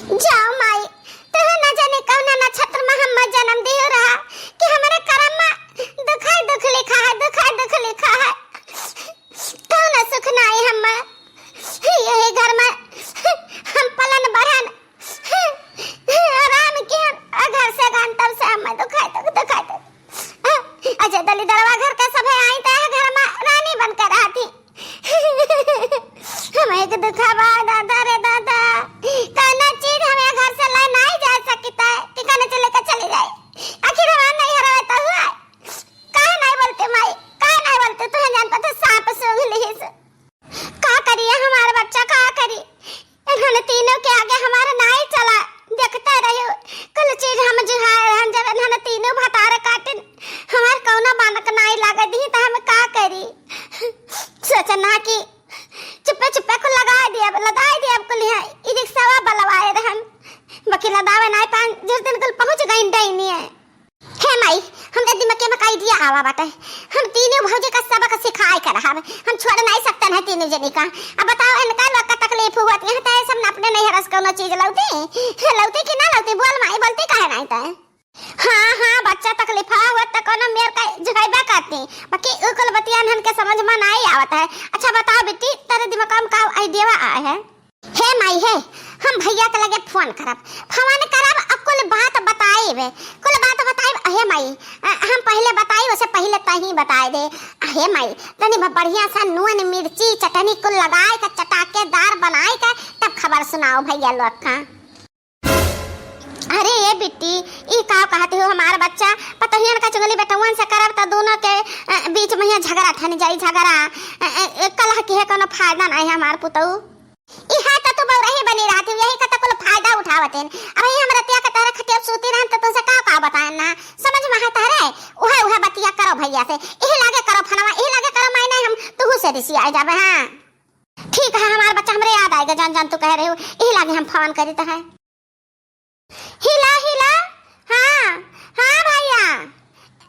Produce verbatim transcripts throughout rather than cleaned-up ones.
जाओ माई, तुहे न जाने कौना नक्षत्र में हम जन्म दियो रहा कि हमरे करम में दुखाई दुख लिखा है, दुखाई दुख लिखा है। कौनो सुख नाई हम्मे। यही घर में हम पलन बढ़न, आराम किहन, आ घर से गन तब से हम्मे दुखाई दुख, दुखाई दुख। अजय दलिदरवा घर के सभे आई त घर में रानी बन के रहती। हम एक दुखा बा दादा रे दादा, कौनो चीज हमें घर से ला नहीं जा सकता है कि कौनो चले के चली जाए। आखिर हमार नहीं हरावे तो हुआ। काहे नहीं बोलते माई, काहे नहीं बोलते? तुहे जान पता सांप सूंघ लिहिस। का करिए हमार बच्चा, का करी? इन्हन तीनों के आगे हमार नाई चला। देखते रहियो, कुल चीज हम जुहाए रहन, जब इन्हन तीनों भतार काटिन हमार कौनो बानक नाई लागे दी, त हम का करी? सोचना कि चुप्पे चुप्पे को लगा दिया, लगाई दिया कुल यहाँ। ई रिक्शावा बलवाए रहन, बाकी लदावे नाई पान, जिस दिन कुल पहुँच गई डैनी है। हे माई, हमरे दिमाग में का idea आवा बाटे। हम तीनों भौजी का सबक सिखाए के रहब। हम छोड़ नहीं सकते हैं तीनों जनी का। अब बताओ, इनका लोग का तकलीफ हुआ, यहाँ तय सब अपने नहीं हरस कौनो चीज लौती? लौती कि ना लौती? बोल माई, बोलती काहे नहीं तय? हाँ, हाँ, बच्चा तकलीफ हुआ त कौनो मेर का जगाइबा करती। बाकी उ कुल बतियान हमके समझ में नहीं आवत है। अच्छा बताओ बेटी, तेरे दिमाग में का idea आए है? हे माई हे, हम भैया के लगे फोन करब, फोन करब, अब कुल बात बताइब, कुल बात बताइब। हे माई, अ, हम पहिले बताइब, उसे पहिले तही बताए दे। हे माई, तनी ब-, बढ़िया सा नून, मिर्ची, चटनी कुल लगाए के, चटाकेदार बनाए के, तब खबर सुनाओ भैया लोग का। अरे ये बिट्टी, ई का कहत हो हमार बच्चा? पतोहियन का चुगली बेटउअन से करब त दोनों के, अ, बीच में यहाँ झगड़ा थन जाई, झगड़ा। अ, अ, अ, कलह किहे कोनो फायदा नहीं है हमार पुतऊ। इहे त तू बौरही बनी रहत हो, यही का त कुल फायदा उठावत हैं। अब ये हम रतिया के तहरे खटिया पे सूती रहन त तुमसे का का बताएन ना? समझ में है तहरे? उहे, उहे बतिया करो भैया से। इही लागे करो फनवा, इही लागे करो माई नहीं हम तुहू से रिसियाए जाबे, हाँ। ठीक है हमार बच्चा, हमरे याद आएगा जान जान तू कह रहे हो, इही लागे हम फोन करी त है। हिला, हिला। हाँ, हाँ भैया।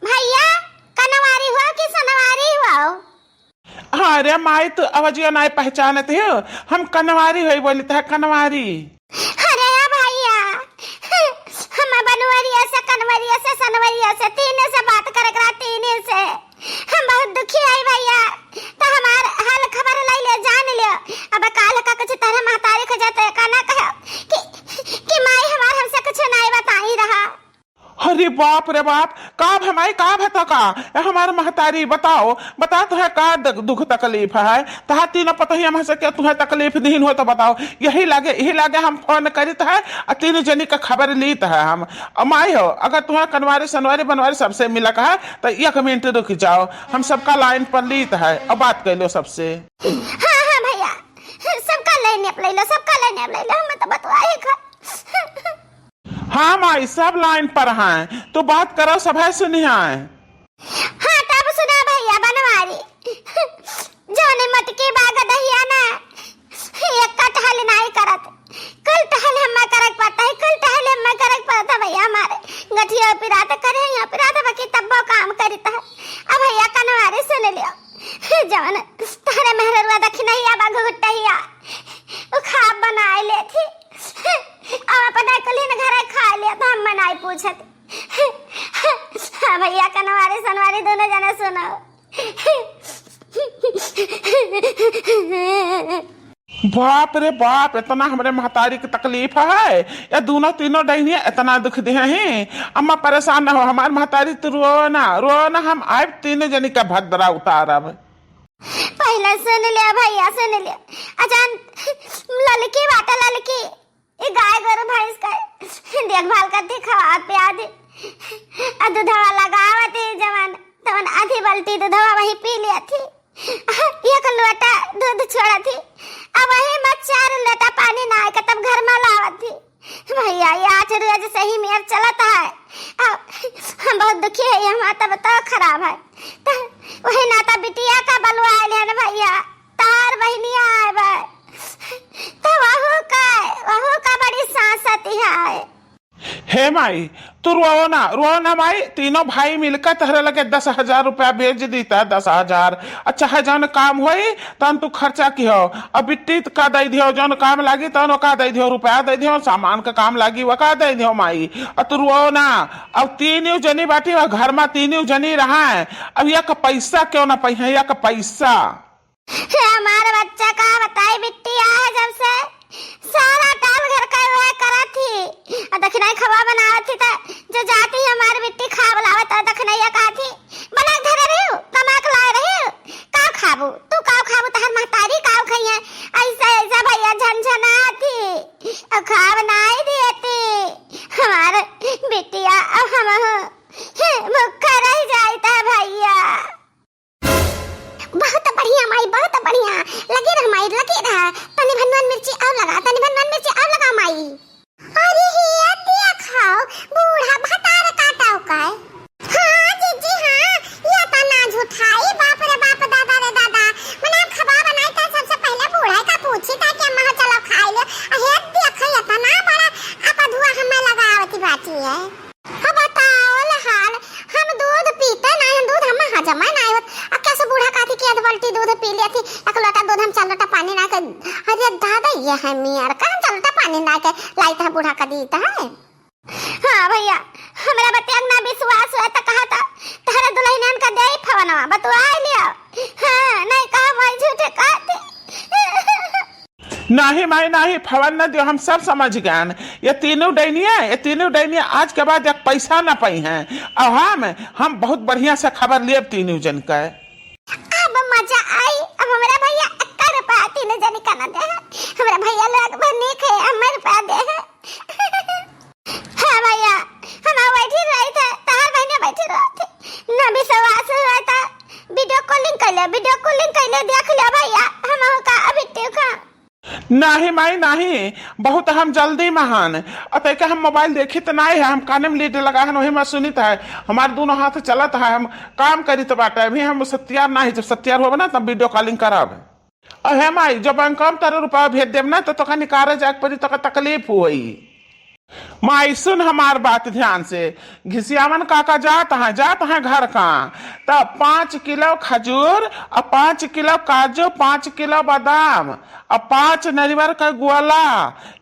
भैया, कनवारी हुआ कि सनवारी हुआ हो? अरे माई, तू आवाजिया नाई पहचानत हो? हम कनवारी होई बोलित है, कनवारी। अरे भैया, हम बनवरिया से, कनवरिया से, सनवरिया से, तीने से बात करे करा, तीने से। हम बहुत दुखी है भैया, त हमार हाल खबर लई ले, जान लियो। अब काल का कुछ तरह महतारी को जाते का ना कहो कि, कि माई हमार हमसे कुछ नहीं बताई रहा। अरे बाप रे बाप, का भे माई, का भे तो का? ए हमार महतारी बताओ, बता तुहे का द-, दुख तकलीफ है? तहा तीनों पतोहिया में से के तुहे तकलीफ दीन हो तो बताओ। यही लागे, यही लागे हम फोन करित है, आ तीन जनी का खबर लीत है हम। अ माई हो, अगर तुहे कनवारी, सनवारी, बनवारी सबसे मिलक है, त एक मिनट रुक जाओ, हम सबका लाइन पर लीत है, अब बात कर लो सबसे। हाँ, हाँ भैया, सबका लाइन पर ले लो, सबका लाइन पर ले लो, हम तो बतवाए खा। हाँ माई, सब लाइन पर हैं, तू बात करो, सब है सुनी हैं। हाँ, तब सुना भैया बनवारी, जौने मटकी बा गदहिया ना, एक कटहल नाई करत। कुल टहल हम्मा करक पड़ता है, कुल टहल हम्मा करक पड़ता है भैया हमारे। गठिया पिरात करे, यहाँ पिरात बाकी तब्बो काम करित है। अब भैया कनवारी सुन लियो, जवन तहरे मेहररुआ दखिनहिया बा घुघुटहिया, उ खाब बनाए ले थी। अब अपने कुलिन घरे खा लिया तो हम मनाई पूछत। हाँ भैया, कनवारी सनवारी दोनों जने सुनो। बाप रे बाप, इतना हमरे महतारी के तकलीफ है, ये दोनों तीनों डैनिया इतना दुख दे हैं। अम्मा परेशान ना हो, हमार महतारी तू रो ना, रो ना, हम आइब तीनों जनी का भद्रा उतारब। पहले सुन लिया भैया, सुन लिया। अजान ललकी बाटा ललकी, ई गाय गोरू भैंस का देखभाल करती, खवात पियाती, आ दूधवा लगावती, जवन तवन आधी बाल्टी दूधवा वही पी लिया थी। एक लोटा दूध छोड़ा थी, अब वही में चार लोटा पानी ना आए, तब घर में लावा थी। भैया, ये आज रोज सही मेर चलत है। अब हम बहुत दुखी है, ये हमार तब तो खराब है। तो वही नाता बिटिया का बलवाए लेन भैया, तार बहनिया आए बा। तो वहू का, वहू का बड़ी सांस आती है। हे माई, तू रोओ ना, रोओ ना माई, तीनों भाई मिलकर तहरे लगे दस हजार रुपया भेज दीत है, दस हजार। अच्छा है, जौन काम होई, तौन तू खर्चा किहो। अब बिट्टी का दे दियो, जौन काम लागी, तौन ओका दे दियो, रुपया दे दियो, सामान का काम लागी, ओका दे दियो माई। अब तू रोओ ना। अब तीनों जनी बाटी, वह घर में तीनों जनी रहा है। अब एक पैसा क्यों ना पाई है, एक पैसा। हे हमार बच्चा, का बताई, बिट्टी आए जब से सारा काम घर का वह करत ही। आ दखिनाई खवा बनावत ही त जो जाती ही हमार बिट्टी खा बुलावत, आ दखिनैया कहत ही, "बना के धरे रहियो, कमा के लाए रहियो, का खाबू? तू का खाबू, तहर महतारी का खाई है?" ऐसा, ऐसा भैया झनझनात ही, आ खाब नाई देती। हमार बिटिया, अब हम भूखा रह जाइत है भैया। बहुत बढ़िया माई, बहुत बढ़िया। लगे रह माई, लगे रह। तनी भनवन मिर्ची और लगा, तनी भनवन मिर्ची और लगा माई। अरे हे देखो, बूढ़ा भतार काटा का है। हाँ जीजी हाँ, ये तना झूठाई, बाप रे बाप, दादा रे दादा। मने हम खबा बनाई त सबसे पहले बूढ़ा का पूछी त कि अम्मा चलो खाई ले। अहे देखो, ये तना बड़ा अपधुआ हमें लगावती बाटी है। अब बताओ ले हाल, हम दूध पीते नहीं, दूध हम हजमा नहीं होत। आ कैसे बूढ़ा कहती कि आध बाल्टी दूध पी लेती, एक लोटा दूध हम चार लोटा पानी ना के, अरे दादा, ये है मियाँ का, हम चार लोटा पानी ना के लाइत है, बूढ़ा का दीत है। हाँ भैया, हमरा बतिया ना विश्वास हुआ त कहा था, तहरे दुल्हनियन का देई फवनवा, बतुआ लिया। हाँ, नहीं कहा भाई, झूठे कहते। नाही माई नाही, फवन न दियो, हम सब समझ गए। ये तीनों डैनिया, ये तीनों डैनिया आज के बाद एक पैसा न पाई हैं। और हम, हम बहुत बढ़िया से खबर लिए तीनों जन का। अब मजा आई, अब हमरा भैया एक्का रुपया तीनों जन का न दे है। हमरा भैया लोग भर नहीं खाए, हमें रुपया दे है। हाँ भैया, हम बैठी रही थे, तहार बहने बैठी रही थी। ना विश्वास हुआ था, video calling कर ले, video calling कर ले, देख ले भैया, हम का अभी देखा। नाही माई नाही, बहुत हम जल्दी महान। अतः के हम मोबाइल देखित नाही है, हम काने में लीड लगा है, वही में सुनित है। हमार दोनों हाथ चलत है, हम काम करित बाटे। अभी हम सत्यार नाही, जब सत्यार होबे ना तब video calling करब। अहे माई, जब बैंकवा में तारे रुपया भेज देब ना तो तोका निकारे जाए के पड़ी, तोका तकलीफ होई। माई सुन हमार बात ध्यान से, घिसियावन काका जात हैं, जात हैं घर का, त पाँच किलो खजूर और पाँच किलो काजू, पाँच किलो बादाम और पाँच नरियर का गोला,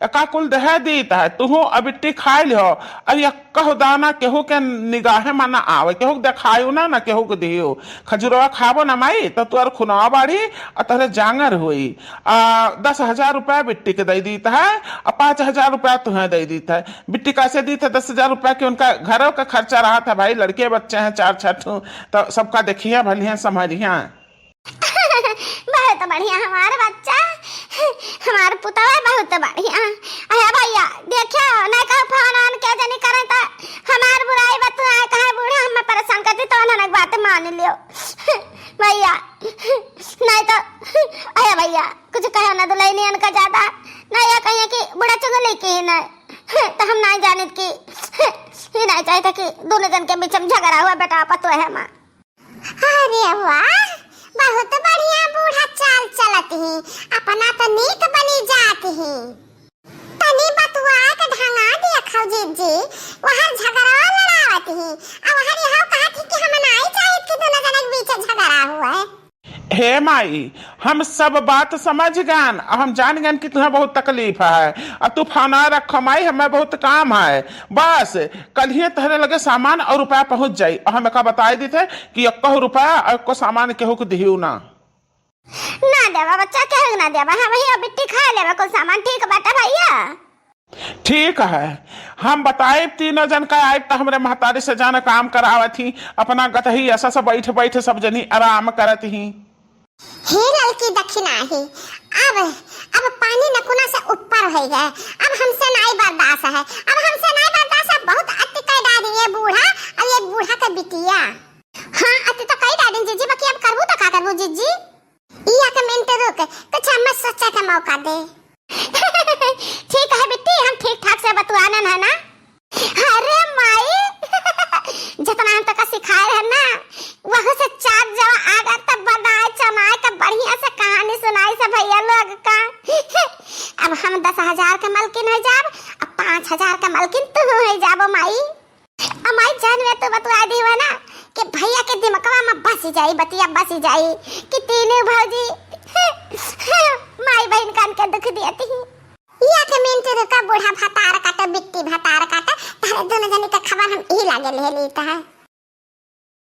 एका कुल दहे दीत है। तुहू अबिट्टी खाई लिहो। अब यक्कहु दाना केहू के निगाहे में ना आवे, केहू के देखायु ना, ना केहू के दियो। खजुरवा खाबो ना माई, तो तोर खुनवा बाढ़ी और तोहरे जांगर होई। आ, दस हजार रुपया बिट्टी के दे दीत है, आ पाँच हजार रुपया तुहें दे दीत है। बिट्टी कैसे दीत है? दस हजार रुपया के उनका घरों का खर्चा रहा था भाई, लड़के बच्चे हैं चार छठ, तो सबका देखिए, भलिया संभालिया। बहुत बढ़िया हमार बच्चा, हमार पुतवा बहुत बढ़िया। अरे भैया, देखियो, नहीं कहो फोन ऑन के जनी करे तो हमार बुराई बतुआए, कहे बूढ़ा हमें परेशान करती, तो उन्होंने बात मान लियो। भैया, नहीं तो, अरे भैया, कुछ कहे ना दुल्हनियन का ज्यादा, नहीं ये कहिए कि बूढ़ा चुगली की नहीं, तो हम नहीं जानित कि, ये नहीं चाहिए था कि दोनों जन के बीच में झगड़ा हुआ, बेटा पतोह है माँ। अरे वाह, बहुत बढ़िया बूढ़ा चाल चलत ही, अपना तो नीक बनी जात ही। तनी बतुआ के ढंगा देखो जीजी, वहर झगड़ा लड़ावत ही, आ वहर यह कहत ही कि हम नाई चाहित कि दोनों जने के बीच झगड़ा हुआ है। हे माई, हम सब बात समझ गन, हम जान गन कि तुहें बहुत तकलीफ है। अब तू फोना रखो माई, हमें बहुत काम है। बस कल ही तहरे लगे सामान और रुपया पहुँच जाई। और हम एका बताए देते कि एक्को रुपया और एक्को सामान केहू के दिहियो ना। ना देवा बच्चा, केहू ना देवा, हम ही बिट्टी खा लेवा कुल सामान। ठीक बाटे भैया। ठीक है, हम बताइब तीनों जन का आइब त हमरे महतारी से जान काम करावत ही, अपना गतही ऐसा से बैठ बैठ सब जनी आराम करत ही। हे ललकी दखिना ही, अब, अब पानी नकुना से ऊपर होइ गए, अब हमसे नाई बर्दाश्त है, अब हमसे नाई बर्दाश्त है, बहुत अति कह डाली ये बूढ़ा और ये बूढ़ा के बिटिया। हाँ, अति तो कह डाली जीजी, बाकी अब करबू तो का करबू जीजी? ई एक मिनट रुक, कुछ हम सोचे का मौका दे। ठीक है बिट्टी, हम ठीक ठाक से बतुआनन है ना। अरे माई, जितना हम तोका सिखाए रहे ना, वहू से चार जवा आगर तब बनाए चनाए के बढ़िया से कहानी सुनाई से भैया लोग का। अब हम दस हजार के मलकिन हो जाब, अब पाँच हजार का मालकिन तू हो जाबो माई। आ माई, जान में तू बतुआ दी हुआ ना कि भैया के दिमकवा में बस जाई, बतिया बस जाई कि तीनों भौजी माई बहन कान के दुख दिया थी। या के मिनट रुका, बूढ़ा भतार काटो, बिट्टी भतार काटो, तारे दोनों जनी के खबर हम ई लागे ले ली है।